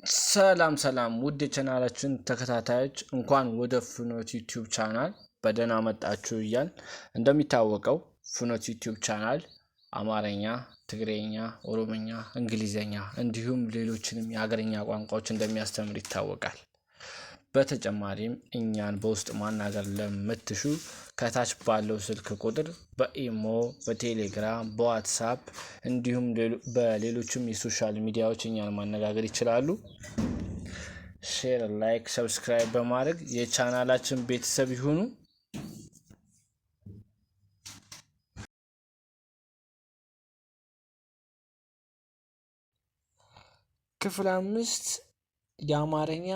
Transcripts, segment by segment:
ሰላም ሰላም ውድ የቻናላችን ተከታታዮች፣ እንኳን ወደ ፍኖት ዩቲዩብ ቻናል በደህና መጣችሁ እያልን፣ እንደሚታወቀው ፍኖት ዩቲዩብ ቻናል አማርኛ፣ ትግሬኛ፣ ኦሮምኛ፣ እንግሊዘኛ እንዲሁም ሌሎችንም የሀገርኛ ቋንቋዎች እንደሚያስተምር ይታወቃል። በተጨማሪም እኛን በውስጥ ማናገር ለምትሹ ከታች ባለው ስልክ ቁጥር በኢሞ፣ በቴሌግራም፣ በዋትሳፕ እንዲሁም በሌሎችም የ social ሚዲያዎች እኛን ማነጋገር ይችላሉ። Share፣ like፣ subscribe በማድረግ የቻናላችን ቤተሰብ ይሁኑ። ክፍል 5 የአማርኛ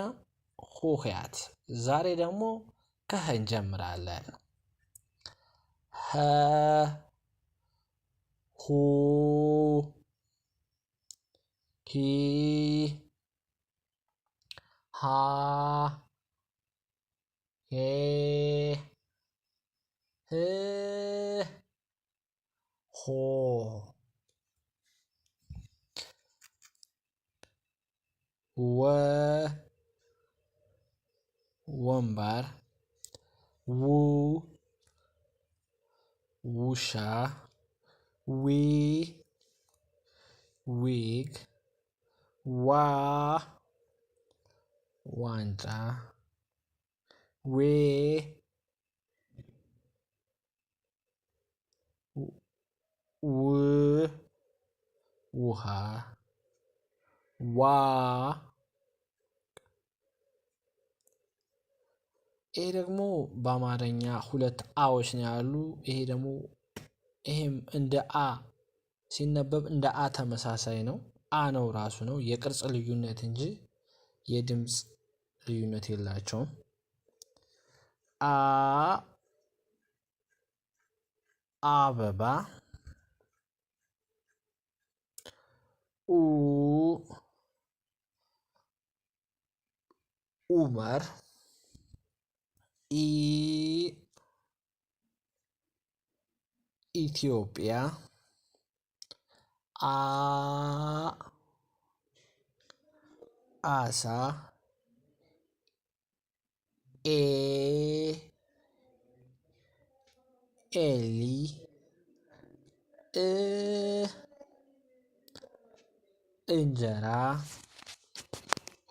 ሆሄያት። ዛሬ ደግሞ ከሀ እንጀምራለን። ሀ፣ ሁ፣ ሂ፣ ሃ፣ ሄ፣ ህ፣ ሆ። ወ ወንበር፣ ው ውሻ፣ ዊ ዊግ፣ ዋ ዋንጫ፣ ዌ ው ውሃ፣ ዋ። ይሄ ደግሞ በአማርኛ ሁለት አዎች ነው ያሉ። ይሄ ደግሞ ይሄም እንደ አ ሲነበብ እንደ አ ተመሳሳይ ነው። አ ነው ራሱ ነው፣ የቅርጽ ልዩነት እንጂ የድምፅ ልዩነት የላቸውም። አ አበባ፣ ኡ ኡመር፣ ኢ ኢትዮጵያ፣ አ አሳ፣ ኤ ኤሊ፣ እ እንጀራ፣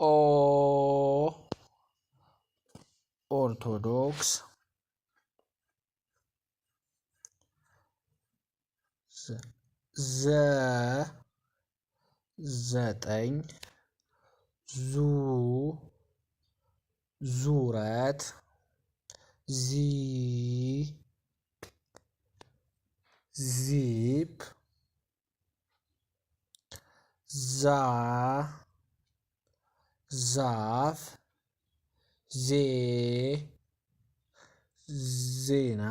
ኦ ኦርቶዶክስ፣ ዘ ዘጠኝ፣ ዙ ዙረት፣ ዚ ዚፕ፣ ዛ ዛፍ፣ ዜ ዜና፣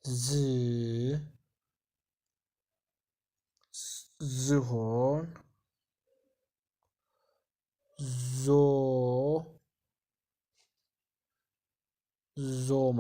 ዝ ዝሆን፣ ዞ ዞማ።